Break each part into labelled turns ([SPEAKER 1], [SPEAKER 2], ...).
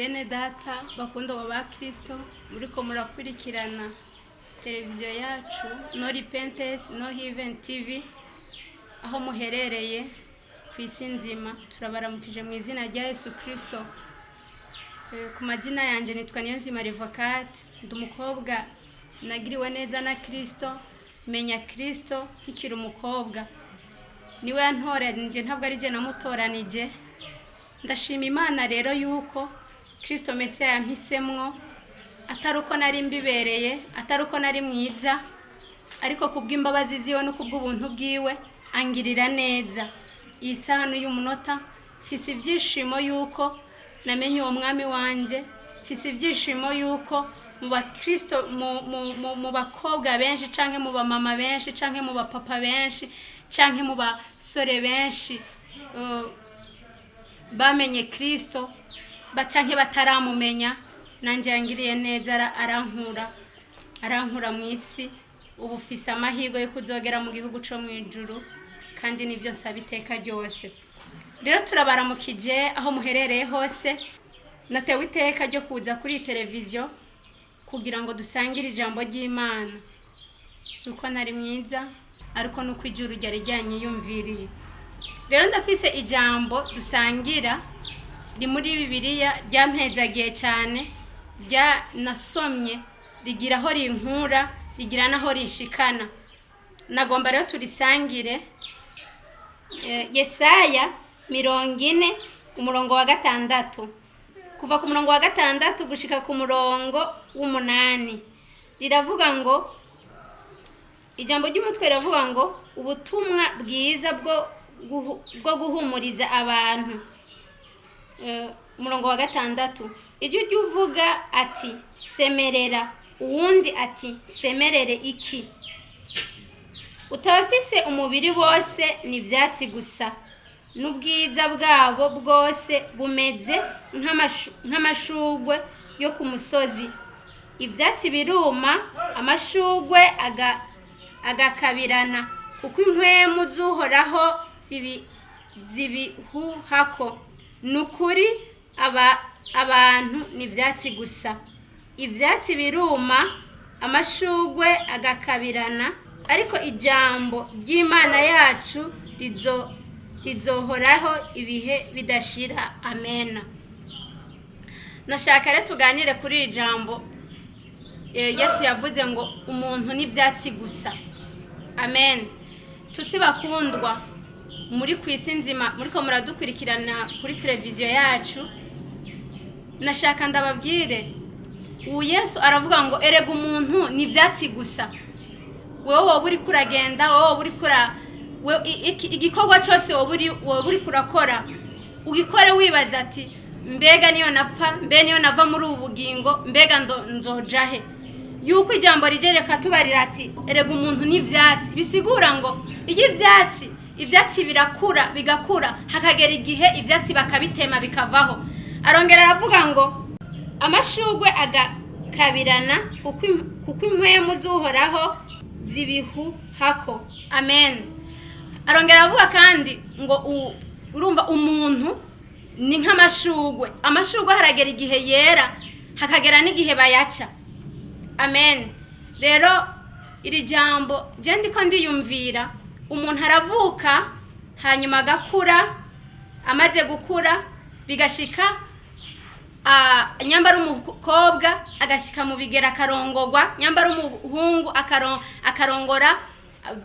[SPEAKER 1] Bene data bakundwa ba Kristo, muriko murakurikirana televiziyo yacu No Repentance No Heaven TV, aho muherereye ku isi nzima, turabaramukije mu izina rya Yesu Kristo. Ku mazina yanjye nitwa Niyonzima Revocate, ndi umukobwa nagiriwe neza na Kristo, menya Kristo nkikiri umukobwa. Niwe yantoranije, ntabwo ari jye namutoranije. Ndashima Imana rero yuko Kristo Mesiya yampisemwo, atari uko nari mbibereye, atari uko nari mwiza, ariko kubw'imbabazi ziwe no kubw'ubuntu bwiwe angirira neza. Iyi saha n'uyu munota mfise ibyishimo yuko namenye uwo mwami wanjye. Mfise ibyishimo yuko mu bakristo, mu bakobwa benshi, canke mu bamama benshi, canke mu bapapa benshi, canke mu basore benshi bamenye Kristo canke bataramumenya, nanjye yangiriye neza, arankura mu isi. Ubu ufise amahirwe yo kuzogera mu gihugu co mu ijuru, kandi nibyo nsaba iteka ryose. Rero turabaramukije aho muherereye hose. Natewe iteka ryo kuza kuri iyi televiziyo kugira ngo dusangire ijambo ry'Imana. Si uko nari mwiza, ariko nuko ijuru ryari ryanyiyumviriye. Rero ndafise ijambo dusangira ri muri Bibiliya, ryampezagiye cyane, rya nasomye rigira aho rinkura, rigira n'aho rishikana. Nagomba rero turisangire. Yesaya 40, umurongo wa 6, kuva ku murongo wa 6 gushika ku murongo w'8, riravuga ngo, ijambo ry'umutwe riravuga ngo: "Ubutumwa bwiza bwo guhumuriza abantu." Umurongo wa 6: "Ijwi ry'uvuga ati: 'Semerera.' Uwundi ati: 'Semerere iki?' Utabafise umubiri bose ni ibyatsi gusa, n'ubwiza bwabo bwose bumeze nk'amashugwe yo ku musozi. Ibyatsi biruma, amashugwe agakabirana, kuko impwemu z'Uhoraho zibihuhako. Ni ukuri abantu ni ibyatsi gusa." Ibyatsi biruma, amashugwe agakabirana, ariko ijambo ry'Imana yacu rizohoraho ibihe bidashira. Amena. Nashaka rero tuganire kuri iri jambo. Yesu yavuze ngo umuntu n'ibyatsi gusa. Amen. Tuti bakundwa muri ku isi nzima, muriko muradukurikirana kuri televiziyo yacu, nashaka ndababwire, ubu Yesu aravuga ngo: "Erega umuntu ni ibyatsi gusa." Wowe woba uriko uragenda, wowe woba uriko igikorwa cyose woba uriko urakora, ugikore wibaza ati: "Mbega niyo napfa, mbe niyo nava muri ubu bugingo, mbega nzoja he?" Yuko ijambo rigereka tubarira ati: "Erega umuntu ni ibyatsi." Bisigura ngo iyo ibyatsi birakura, bigakura, hakagera igihe ibyatsi bakabitema bikavaho. Arongera aravuga ngo amashugwe agakabirana, kuko impwemu z'Uhoraho zibihuhako. Amen. Arongera aravuga kandi ngo urumva umuntu ni nk'amashugwe. Amashugwe haragera igihe yera, hakagera n'igihe bayaca. Amen. Rero iri jambo je ndiko ndiyumvira, umuntu aravuka, hanyuma agakura, amaze gukura bigashika, nyambara umukobwa agashika mu bigero akarongogwa, nyambara umuhungu akarongora,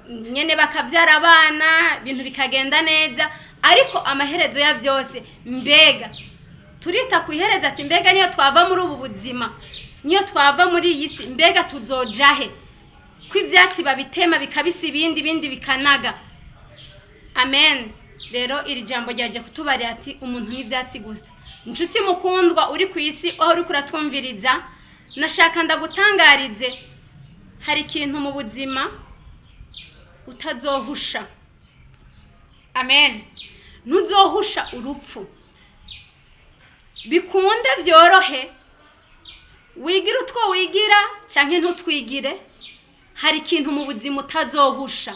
[SPEAKER 1] nyene bakavyara abana, ibintu bikagenda neza. Ariko amaherezo ya byose, mbega turita ku iherezo ati: "Mbega niyo twava muri ubu buzima, niyo twava muri iyi si, mbega tuzoja he, ko ibyatsi babitema bikabisa, ibindi bikanaga?" Amen. Rero iri jambo ryaje kutubarira ati: "Umuntu n'ibyatsi gusa." Inshuti mukundwa uri ku isi, aho uri kuratwumviriza, nashaka ndagutangarize: hari ikintu mu buzima utazohusha. Amen. Ntuzohusha urupfu. Bikunde byorohe, wigira utwo wigira cyangwa ntutwigire, hari ikintu mu buzima utazohusha.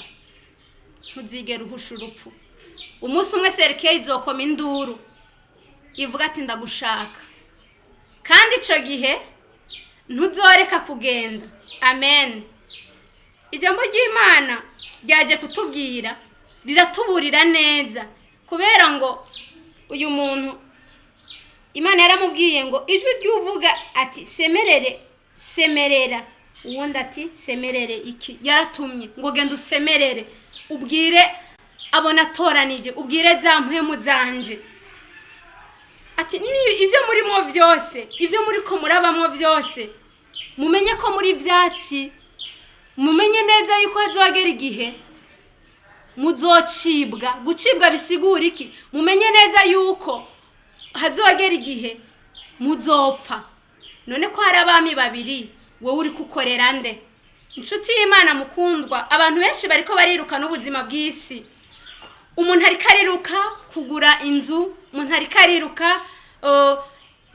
[SPEAKER 1] Ntuzigere uhusha urupfu. Umunsi umwe cercueil izokoma induru ivuga ati: "Ndagushaka." Kandi icyo gihe ntuzoreka kugenda. Amen. Ijambo ry'Imana ryaje kutubwira, riratuburira neza, kubera ngo uyu muntu Imana yaramubwiye ngo ijwi ry'uvuga ati semerere, semerera, uwundi ati semerere iki? Yaratumye ngo genda usemerere, ubwire abo natoranije, ubwire za mpwemu zanje, ati ni ibyo murimo byose, ibyo muri ko murabamo byose, mumenye ko muri byatsi, mumenye neza yuko hazogera igihe muzocibwa. Gucibwa bisigura iki? Mumenye neza yuko hazogera igihe muzopfa. None ko hari abami babiri, wowe uri kukorera nde? Inshuti y'Imana mukundwa, abantu benshi bariko bariruka n'ubuzima bw'isi. Umuntu ariko ariruka kugura inzu, umuntu ariko ariruka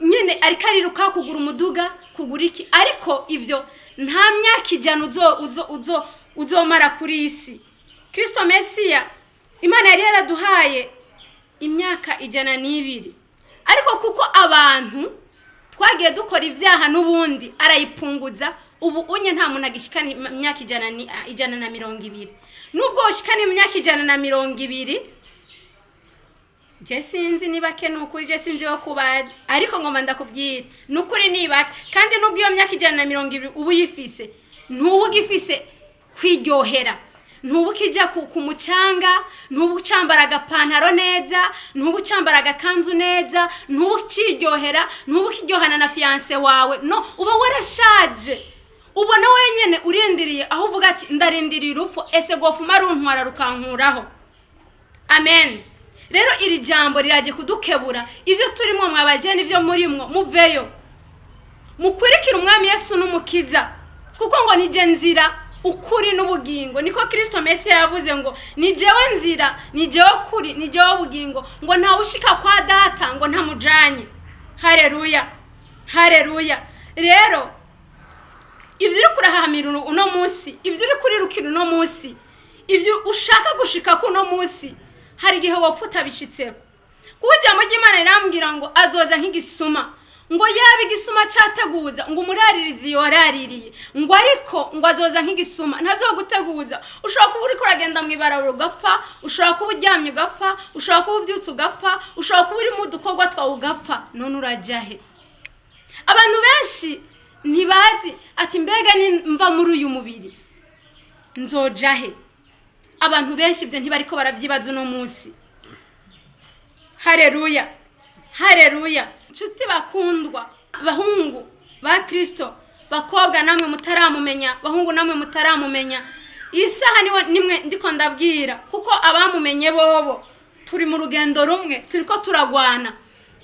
[SPEAKER 1] nyine, ariko ariruka kugura umuduga, kugura iki, ariko ibyo nta myaka 100 uzomara kuri iyi si. Kirisito Mesiya, Imana yari yaraduhaye imyaka 102, ariko kuko abantu twagiye dukora ibyaha n'ubundi arayipunguza. Ubu unye nta muntu agishikana imyaka 120. Nubwo ushikana imyaka 120, je sinzi niba ke, ni ukuri je sinzi wo kubazi, ariko ngomba ndakubwira ni ukuri nibake. Kandi nubwo iyo myaka 120 uba uyifise, ntuba ugifise kwiryohera, ntuba ukijya ku mucanga, ntuba ucambara agapantaro neza, ntuba ucambara agakanzu neza, ntuba ukiryohera, ntuba ukiryohana na fiancé wawe. No uba warashaje, ubona wenyine urindiriye aho uvuga ati ndarindiriye urupfu, ese gofuma runtwara rukankuraho. Amen. Rero iri jambo riraje kudukebura. Ibyo turimo mwabajene, ibyo murimwo, muveyo mukurikire Umwami Yesu n'Umukiza, kuko ngo nije nzira, ukuri n'ubugingo. Niko Kirisito Mesiya yavuze ngo ni jewe nzira, ni jewe kuri, ni jewe bugingo, ngo ntawe ushika kwa Data ngo ntamujanye. Hareruya, hareruya. Rero ibyo uri kurahahamira uno munsi, ibyo uri kurirukira uno munsi, ibyo ushaka gushika kuno munsi, hari igihe wapfa utabishitseko. Kuko ijambo ry'Imana rirambwira ngo azoza nk'igisuma, ngo yaba igisuma cyateguza, ngo umuraririzi yoraririye, ngo ariko ngo azoza nk'igisuma, ntazoguteguza. Ushobora kuba uriko uragenda mu ibarabara ugapfa, ushobora kuba uryamye ugapfa, ushobora kuba ubyutse ugapfa, ushobora kuba uri mu dukorwa twawe ugapfa. None urajya he? Abantu benshi ntibazi ati mbega nimva muri uyu mubiri nzoja he? Abantu benshi ibyo ntibariko barabyibaza uno munsi. Hareruya, hareruya. Nshuti bakundwa, bahungu ba Kirisito, bakobwa namwe mutaramumenya, bahungu namwe mutaramumenya, iyi saha niwe nimwe ndiko ndabwira, kuko abamumenye bobo turi mu rugendo rumwe, turiko turagwana.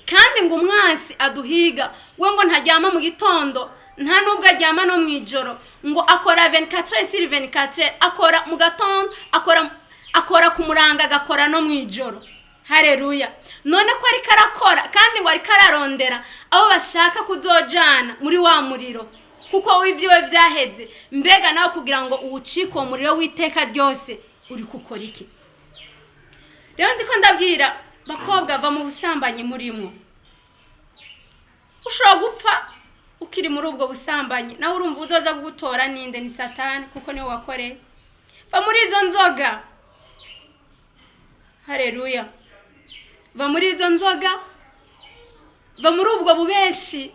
[SPEAKER 1] Kandi ngo umwansi aduhiga, we ngo ntaryama mu gitondo, nta nubwo aryama no mu ijoro, ngo akora 24 sur 24, akora mu gatondo, akora ku muranga, agakora no mu ijoro. Hareruya. None ko ariko arakora, kandi ngo ariko ararondera abo bashaka kuzojana muri wa muriro, kuko we ibyiwe byaheze. Mbega nawe kugira ngo uwucike uwo muriro w'iteka ryose, uri gukora iki? Rero ndiko ndabwira bakobwa, va mu busambanyi murimo. Ushobora gupfa ukiri muri ubwo busambanyi, nawe urumva uzoza kugutora ninde? Ni Satani, kuko niwe wakoreye. Va muri izo nzoga. Hareruya. Va muri izo nzoga, va muri ubwo bubeshi,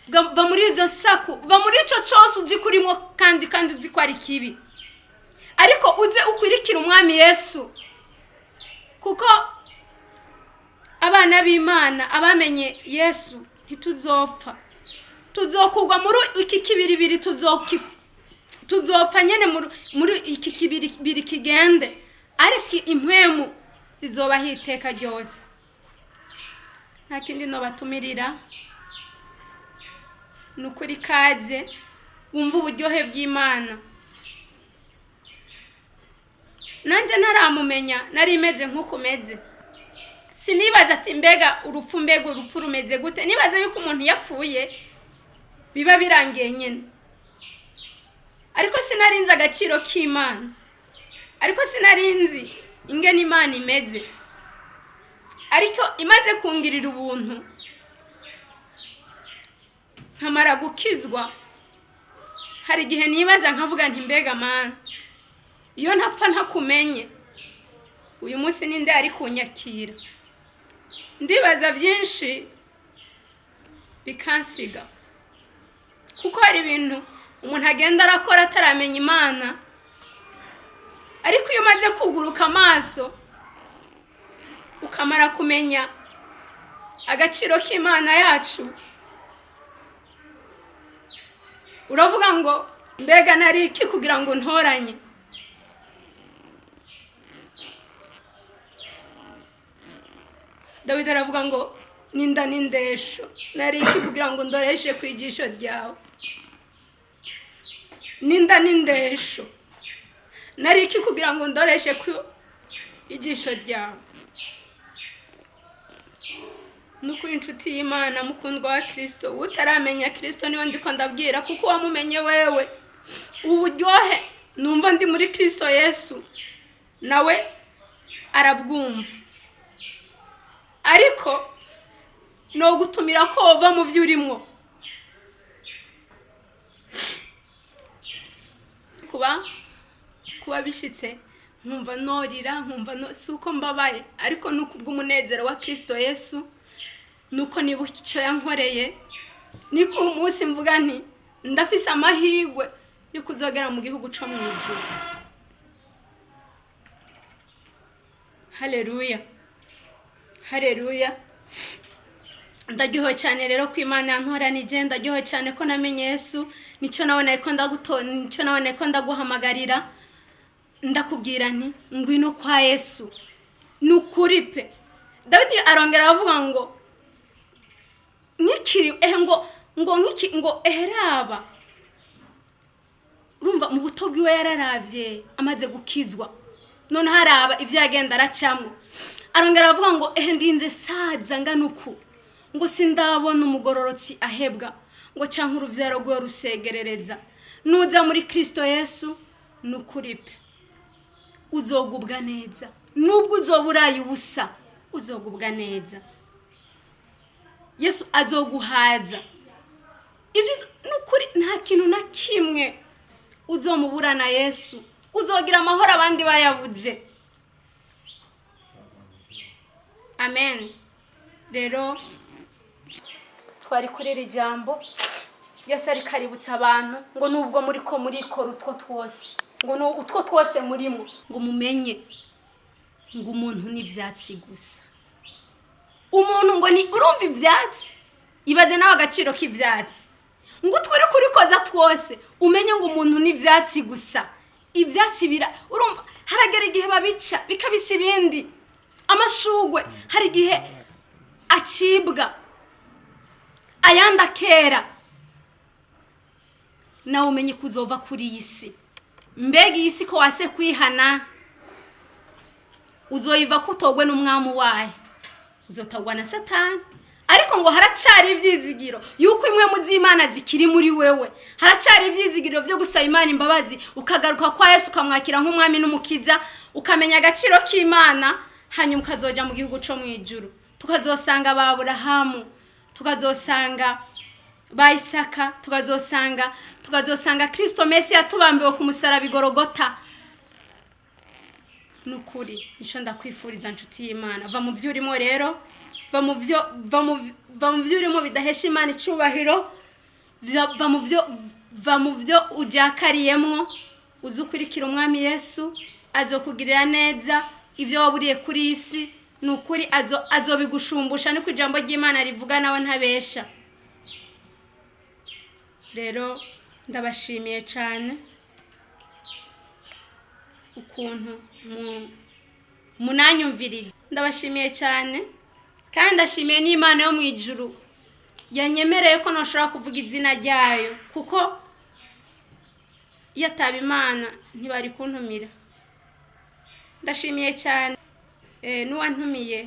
[SPEAKER 1] va muri izo nsaku, va muri icyo cyose uzi ko urimo, kandi uzi ko ari kibi, ariko uze ukwirikire Umwami Yesu, kuko abana b'Imana abamenye Yesu ntituzopfa, tuzokugwa muri iki kibiribiri, tuzopfa nyine muri iki kibiribiri kigende, ariko impwemu zizobaho iteka ryose. Nta kindi nobatumirira, ni ukuri kaze wumva uburyohe bw'Imana. Nanjye ntaramumenya nari imeze nk'uko umeze. Sinibaza ati mbega urupfu, mbega urupfu rumeze gute? Nibaza yuko umuntu yapfuye biba birangiye nyine, ariko sinarinzi agaciro k'Imana, ariko sinarinzi ingene Imana imeze. Ariko imaze kungirira ubuntu. Nkamara gukizwa, hari igihe nibaza nkavuga nti: "Mbega Mana, iyo ntapfa ntakumenye, uyu munsi ninde ari kunyakira?" Ndibaza byinshi bikansiga, kuko hari ibintu umuntu agenda arakora ataramenya Imana. Ariko iyo umaze kuguruka amaso, ukamara kumenya agaciro k'Imana yacu, uravuga ngo: "Mbega nari iki kugira ngo ntoranye?" Dawidi aravuga ngo: "Ninda n'indesho, nari iki kugira ngo ndoreshe ku ijisho ryawe? Ninda n'indesho, nari iki kugira ngo ndoreshe ku ijisho ryawe?" Nukuri, inshuti y'Imana, mukundwa wa Kirisito, utaramenya Kirisito, niwe ndiko ndabwira, kuko wamumenye wewe, ubu buryohe numva ndi muri Kirisito Yesu nawe arabwumva. Ariko no gutumira ko wova mu byo urimo, kuba bishyitse nkumva norira, nkumva no si uko mbabaye, ariko ni ukubw'umunezero wa Kirisito Yesu, nuko nibuka icyo yankoreye, niko umunsi mvuga nti: "Ndafise amahirwe yo kuzogera mu gihugu cyo mu ijuru." Haleluya, haleluya! Ndaryohewe cyane rero ko Imana yantoranije. Ndaryohewe cyane ko namenye Yesu. Nicyo nabonye ko ndaguhamagarira, ndakubwira nti: "Ngwino kwa Yesu." Ni ukuri pe. Dawidi arongera aravuga ngo: "Nkikiri ehe," ngo nkiki, ngo: "Eheraba." Urumva, mu buto bwiwe yararavye amaze gukizwa, noneho araba ibyo yagenda aracamwo. Arongera aravuga ngo: "Ehe, ndinze saza ngana uku," ngo "sindabona umugororotsi ahebwa, ngo canke uruvyaro rwiwe rusegerereza." Nuza muri Kristo Yesu, ni ukuri pe, uzogubwa neza. Nubwo uzoba uraye ubusa, uzogubwa neza. Yesu azoguhaza ibyo. Ni ukuri, nta kintu na kimwe uzomuburana Yesu. Uzogira amahoro abandi bayabuze. Amen. Rero twari kuri iri jambo Yesu ariko aributsa abantu ngo: "Nubwo muri ko murikora utwo twose," ngo "utwo twose murimo," ngo "mumenye ngo umuntu ni ibyatsi gusa." Umuntu ngo ni, urumva, ibyatsi. Ibaze nawe agaciro k'ibyatsi, ngo utwo uri kurikoza twose, umenye ngo umuntu ni ibyatsi gusa. Ibyatsi bira, urumva, haragera igihe babica bikabisa ibindi. Amashugwe hari igihe acibwa, ayandi akera. Nawe umenye ko uzova kuri iyi si. Mbega iyi si ko wase kwihana, uzoyiva ko utogwe n'umwami wayo? Uzotagwa na Satani. Ariko ngo haracari ibyizigiro yuko imwe mu z'Imana zikiri muri wewe. Haracari ibyizigiro byo gusaba Imana imbabazi, ukagaruka kwa Yesu, ukamwakira nk'umwami n'umukiza, ukamenya agaciro k'Imana, hanyuma ukazoja mu gihugu co mu ijuru, tukazosanga ba Aburahamu, tukazosanga ba Isaka, tukazosanga Kristo Mesi yatubambiwe ku musaraba igorogota. Nukuri nico ndakwifuriza, nshuti y'Imana. Va mu byo urimo rero, va mu byo urimo bidahesha Imana icubahiro. Va mu byo ujakariyemwo, uze ukurikira umwami Yesu, azokugirira neza. Ibyo waburiye kuri iyi si, ni ukuri azobigushumbusha. Niko ijambo ry'Imana rivuga, nawe ntabesha. Rero ndabashimiye cyane ukuntu munanyumviriye. Ndabashimiye cyane, kandi ndashimiye n'Imana yo mu ijuru yanyemereye ko nashobora kuvuga izina ryayo, kuko iyo ataba Imana ntibari kuntumira. Ndashimiye cyane n'uwantumiye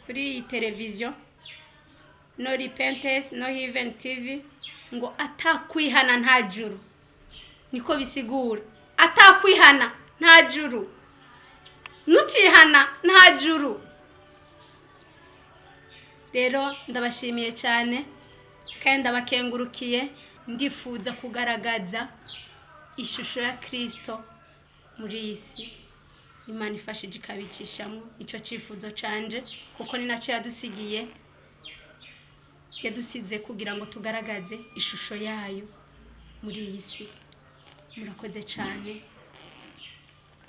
[SPEAKER 1] kuri iyi televiziyo No Repentance No Heaven TV. Ngo atakwihana nta juru, niko bisigura. Atakwihana nta juru, nutihana nta juru. Rero ndabashimiye cyane. Kandi ndabakengurukiye. Ndifuza kugaragaza ishusho ya Kirisito muri iyi si. Imana ifashije ikabicishamo icyo cyifuzo canje, kuko ni nacyo yadusigiye, yadusize kugira ngo tugaragaze ishusho yayo muri iyi si. Murakoze cyane,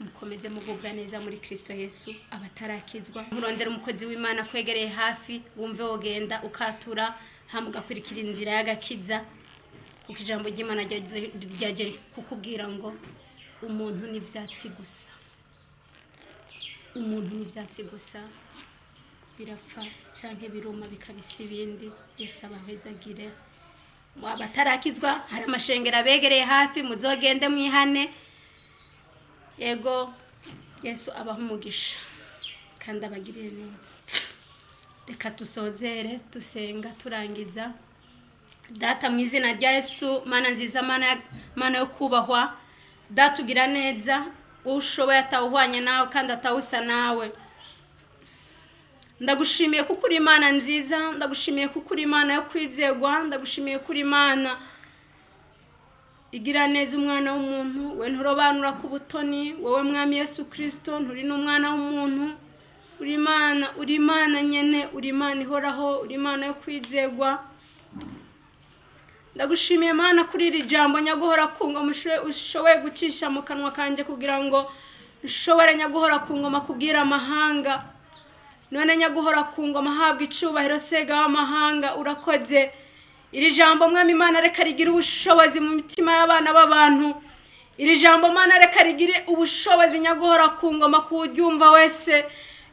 [SPEAKER 1] mukomeze mugubwa neza muri Kirisito Yesu. Abatarakizwa, nkurondera umukozi w'Imana kwegereye hafi, wumve wogenda ukatura, hama ugakurikira inzira y'agakiza, kuko ijambo ry'Imana ryaje kukubwira ngo umuntu ni ibyatsi gusa, umuntu ni ibyatsi gusa, birapfa canke biruma bikabisa ibindi. Yesu abahezagire. Abatarakizwa, hari amashengero abegereye hafi, muzogende mwihane. Yego, Yesu abaha umugisha kandi abagirire neza. Reka dusozere dusenga turangiza. Data, mu izina rya Yesu, Mana nziza, Mana yo kubahwa, Data ugira neza, wowe ushoboye, atawuhwanye nawe kandi atawusa nawe, ndagushimiye kuko uri Imana nziza. Ndagushimiye kuko uri Imana yo kwizegwa. Ndagushimiye ko uri Imana igira neza umwana w'umuntu. We nturobanura ku butoni, wowe Mwami Yesu Kirisito, nturi n'umwana w'umuntu. Uri Imana, uri Imana nyene, uri Imana ihoraho, uri Imana yo kwizegwa. Ndagushimiye Mana kuri iri jambo nyaguhora ku ngoma ushoboye gucisha mu kanwa kanjye kugira ngo nshobore nyaguhora ku ngoma kubwira amahanga. None nyaguhora ku ngoma, ahabwa icubahiro, Sega w'amahanga, urakoze. Iri jambo, Mwami Imana, reka rigire ubushobozi mu mitima y'abana b'abantu. Iri jambo, Mana, reka rigire ubushobozi nyaguhora ku ngoma kuwuryumva wese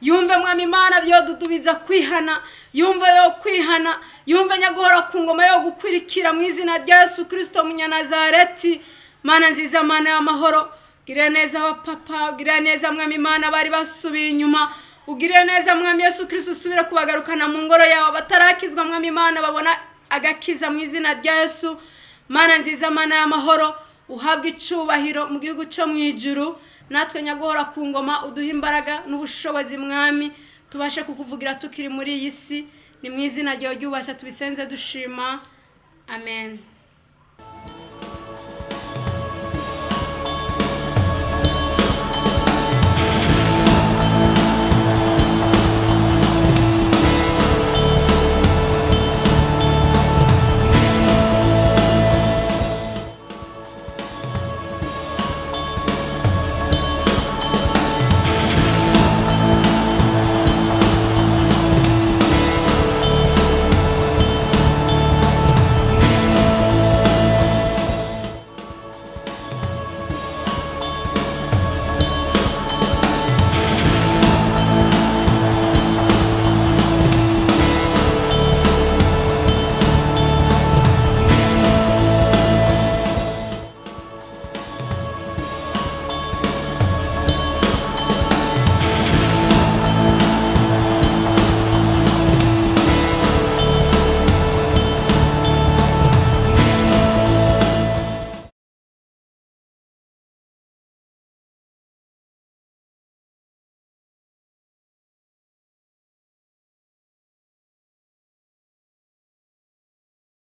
[SPEAKER 1] yumve, Mwami Imana, byodudubiza kwihana, yumve yo kwihana, yumve nyaguhora ku ngoma yo gukwirikira mu izina rya Yesu Kirisito Munyanazareti. Mana nziza, Mana y'amahoro, ugirire neza abapapa, ugirire neza, Mwami Imana, bari basubiye inyuma. Ugirire neza, Mwami Yesu Kirisito, usubire kubagarukana mu ngoro yawe. Batarakizwa, Mwami Imana, babona agakiza mu izina rya Yesu. Mana nziza, Mana y'amahoro, uhabwe icubahiro mu gihugu cyo mu ijuru. Natwe nyaguhora ku ngoma, uduhe imbaraga n'ubushobozi, Mwami, tubashe kukuvugira tukiri muri iyi si. Ni mu izina ryawe ryubasha tubisenze dushima, amen.